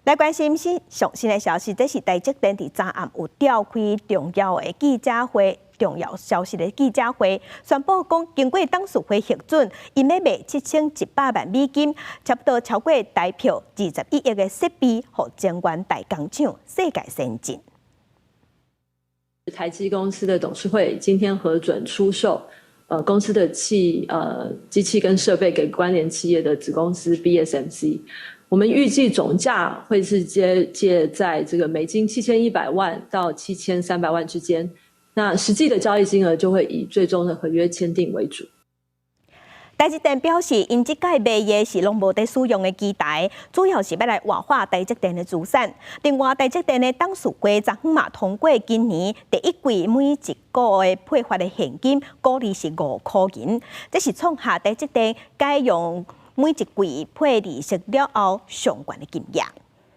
來關心是上新的消息，這是台積電佇昨暗有召開重要的記者會，重要消息的記者會，宣布講經過董事會核准，𪜶欲賣7100萬美金，差不多超過台票21億的設備，予晶圓代工廠世界先進。台積公司的董事會今天核准出售公司的機器跟設備給關聯企業的子公司 BSMC。我們預計總價會是接介在這個美金7100萬到7300萬之間，那實際的交易金額就會以最終的合約簽訂為主。台積電表示，𪜶這擺賣的是攏無佇使用的機台，主要是欲來活化台積電的資產。另外，台積電的董事會昨昏嘛通過今年第一季每一股的配發的現金股利是5箍銀，這是創下台積電改用每一季配利息了後上懸的金額。